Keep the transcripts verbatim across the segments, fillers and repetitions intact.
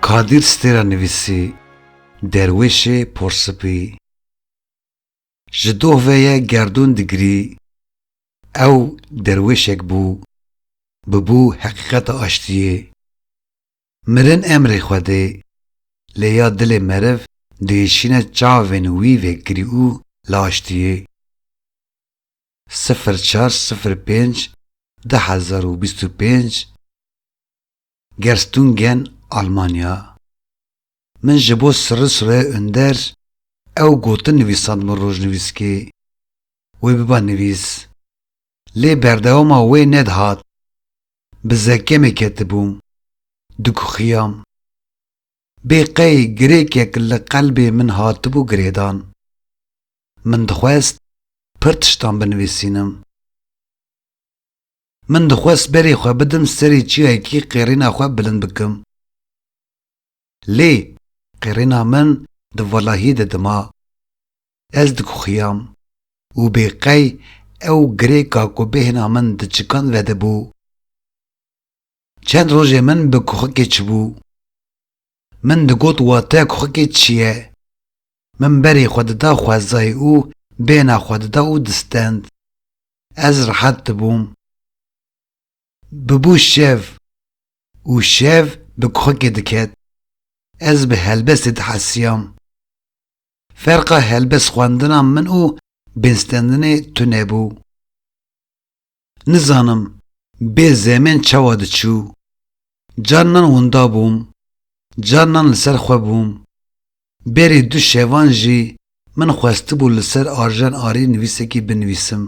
Qadir Stêra nivîsî, Derwêşê Porsipî. Ji doh ve ye gerdûn digirî. Ew derwêşek bû, bibû heqîqeta aştiyê. Mirin emrê Xwedê, lê ya dilê meriv diêşîne çavên wî vekirî û li aştiyê. Sifir çar sifir pênc du hezar û bîst û pênc, Gerstungen, Almanya. Min ji bo Sirri Süreyya Önder ew gotin nivîsandibû rojnivîskê, wê biba nivîs. Lê berdewama wê nedihat. Bi zekemê ketibûm. Dikuxiyam. Bê qey girêkek li qelbê min hatibû girêdan. Min dixwest pir tiştan binivîsînim. Min dixwest berê xwe bidim serê çiyayekî qêrîna xwe bilind bikim. Lê qêrîna min di valahiyê de dima. Ez dikuxiyam û bê qey ew girêka ku bêhna min diçikan vedibû. Çend rojê min bi kuxikê çibû. Min digot, wateya kuxikê çi ye? Min berê xwe dida xwezayê û bêhna xwe dida û distend. Ez rihet dibûm. Bibû şev û şev bi kuxikê diket. Ez bi helbestê dihesiyam. Ferqa helbest xwendina min û bênstendinê tune bû. Nizanim bê zemên çawa diçû. Carnan winda bûm, carnan li ser xwe bûm. Berî du şevan jî min xwestibû li ser Arjen Arî nivîsekî binivîsim.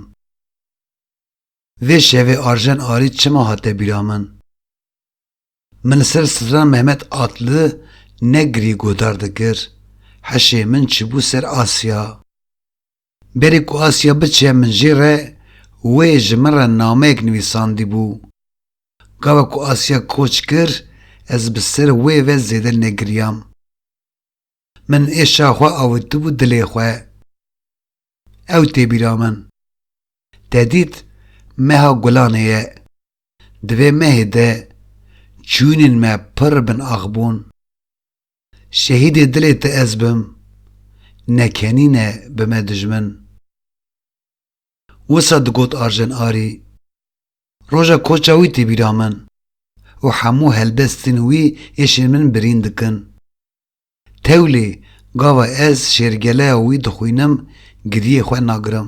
Vê şevê Arjen Arî çima hate bîra min? Min li ser stran Mehmet Atlı negirî guhdar dikir. Hişê min çibû ser Asya. Berî ku Asya biçe min jê re, wê ji min re nameyek nivîsandîbû. Gava ku Asya koç kir, ez bi ser wê ve zêde negiriyam. Min êşa xwe avêtibû dilê xwe. Ew tê bîra min. Te dît meha gulanê ye. Di vê mehê de çûyînên me pir bin ax bûn. Şehîdê dilê te ez bim. Nekenîne bime dijmin. Wisa digot Arjen Arî. Roja koça wî tê bîra min û hemû helbestên wî êşên min birîn dikin. Tewlê gava ez şêrgeleya wî dixwînim, giriyê xwe nagirim.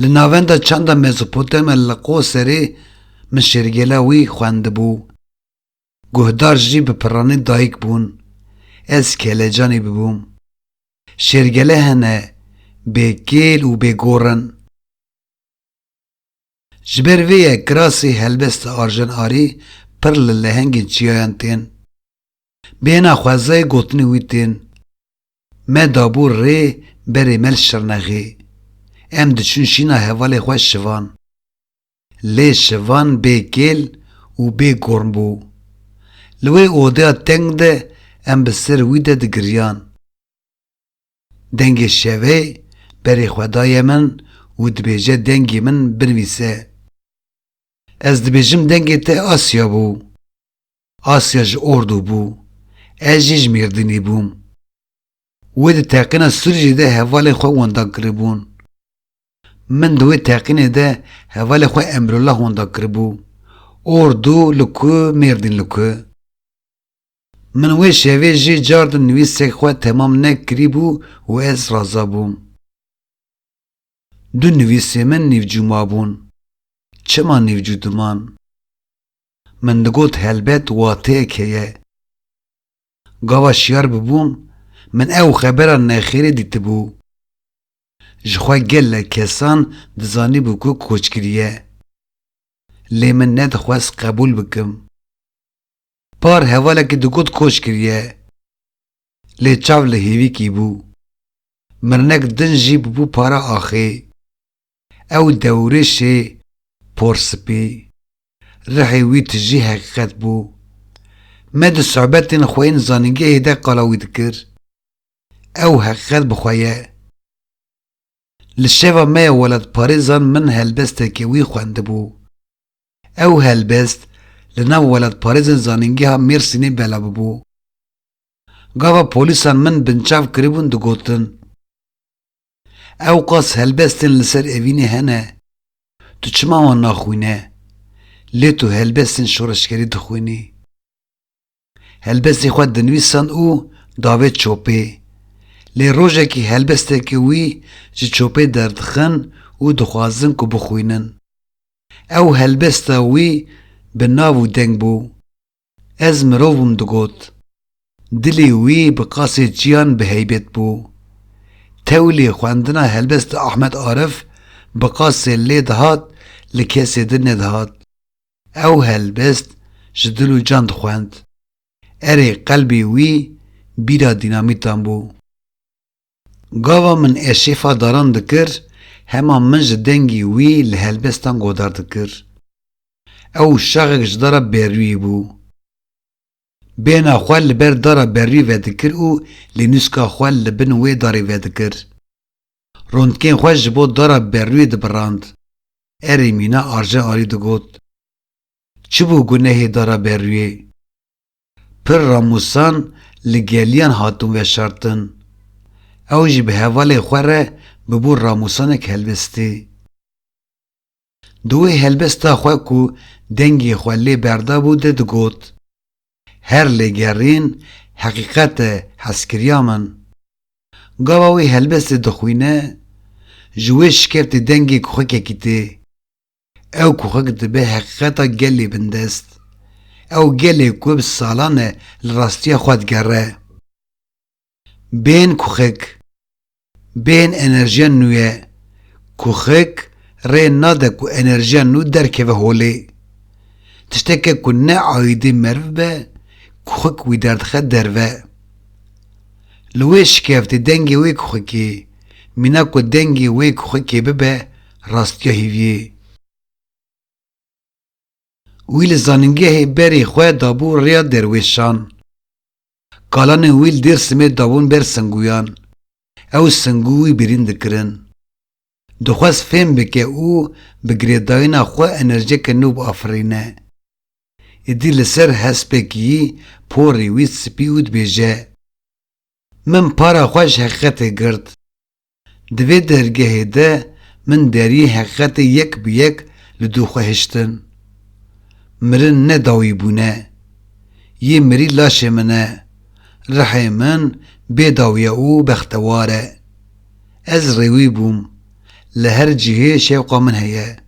Li navenda çanda Mezopotamya li Qoserê min şêrgeleya wî xwendibû. Guhdar jî bi piranî dayik bûn. Ez kelecanî bibûm. Şêrgele hene, bêkêl û bêgor in. Ji ber vê ye kirasê helbesta Arjen Arî pir li lehengên çiyayan tên. Bêhna xwezayê gotinê wî tên. Me dabû rê berê me li Şirnexê. Em diçûn şîna hevalê xwe Şivan. Lê Şivan bê kêl û bê gorm bû. Li wê odeya teng de em bi ser wî de digiriyan. Dengê şevê berê xwe daye min û dibêje dengê min binivîse. Ez dibêjim dengê te Asya bû. Asya ji Ordu bû. Ez jî ji Mêrdînê bûm. Wê di teqîna Sûrî jî de hevalên xwe wenda kiribûn. Min di wê teqînê de hevalê xwe Emrullah wenda kiribû. Ordu li ku, Mêrdîn li ku. Min wê şevê jî cardin nivîsek xwe temam nekirîbû û ez raza bûm. Du nivîsê min nîvcû mabûn. Çima nîvcû diman? Min digot helbet wateyek heye. Gava şiyar bibûm, min ew xebera nexêrê dîtibû. Ji xwe gelek kesan dizanîbû ku koç kiriye. Lê min nedixwest qebûl bikim. Par hevalekî digot koç kiriye. Lê çav li hêvîkî bû. Mirinek din jî bûbû para axê. Ew dewrêşê por spî. Rihê wî tijî heqîqet bû. Me di sohbetên xwe yên zanîngehê de qala wî dikir. Ew heqîqet bi xwe ye. Li şeva me ya welatparêzan min helbestekê wî xwendibû. Ew helbest li nav welatparêzên zanîngeha Mêrsînê belav bû. Gava polîsan min binçav kiribûn digotin, "Ewqas helbestên li ser evînê hene, tu çima wan naxwîne? Lê tu helbestên şoreşgerî dixwînî." Helbestê xwe dinivîsand û davê çopê. Lê rojekî helbestekî wî ji çopê derdixin û dixwazin ku bixwînin. Ew helbesta wî bi nav û deng bû. "Ez mirov im," digot. Dilê wî bi qasê çiyan bi heybet bû. Tewlê xwendina helbesta Ahmet Arif bi qasê lê dihat, li kesê din nedihat. Ew helbest ji dil û can dixwend. Erê, qelbê wî bîra dînamîtan bû. Gava min eşêfa daran dikir, hema min ji dengî wî li helbestan godar dikir. Ew şaxek ji dara berûyê bû. Bêhna xwe li ber dara berûyê vedikir û lênûska xwe li bin wê darê vedikir. Rondkên xwe ji bo dara berûyê dibirand. Erê mîna Arjen Arî digot, "Çi bû gunehê dara berûyê?" Pir ramûsan li geliyan hatibûn veşartin. Ew jî bi hevalê xwe re bibû ramûsanek helbestê. Di wê helbesta xwe ku dengê xwe lê berdabû de digot, "Her lêgerîn heqîqet e, hezkiriya min." Gava wê helbestê dixwîne, ji wê şikeftê dengê kuxikekî tê. Ew kuxik dibe heqîqeta gelê bindest. Ew gelê ku bi salan e li rastiya xwe digere. Bên kuxik. Bên enerjiya nû ye. Kuxik rê nade ku enerjiya nû derkeve holê. Tişteke ku ne aîdê meriv be, kuxik wî derdixe derve. Li wê şikeftê dengê wê kuxikê, mîna ku dengê wê kuxikê bibe rastiya hêviyê. Wî li zanîngehê berê xwe dabû rêya derwêşan. Kalanên wî li Dêrsimê dabûn ber singûyan. Ew singû wî birîn dikirin. Dixwest fêm bike û bi girêdayîna xwe enerjiyeke nû biafirîne. Êdî li ser hespekî porê wî spî û dibêje, "Min para xwe ji heqîqetê girt. Di vê dergehê de min deriyê heqîqetê yek bi yek li dû xwe hiştin. Mirin ne dawî bûne. Yê mirî laşê min e. Rihê min bê dawiye û bextewar e. Ez rêwî bûm. Li her cihê şewqa min heye."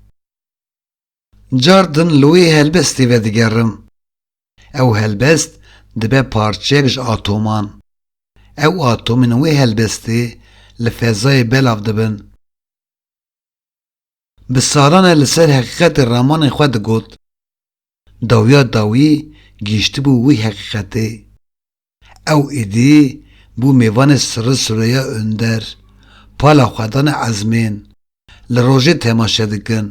Car din li wê helbestê vedigerim. Ew helbest dibe parçeyek ji atoman. Ew atomên wê helbestê li fezayê belav dibin. Bi salan e li ser heqîqetê ramanên xwe digot. Dawiya dawî gihîştibû wî heqîqetê. Ew êdî bû mêvanê Sirri Sureya Önder, pala xwe dane ezmên, li rojê temaşe dikin.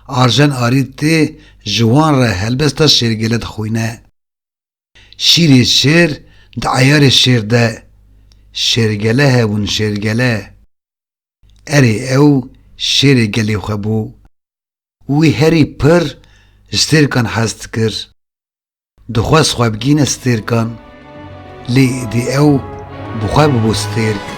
Arjen Arî tê ji wan re helbesta Şêrgele dixwîne. Şîrê şêr di eyarê şêr de, şêrgele hebûn şêrgele. Erê ew şêrê gelê xwe bû. Wî herî pir ji stêrkan hez dikir. Dixwest xwe bigîne stêrkan. Lê êdî ew bi xwe bibû stêrk.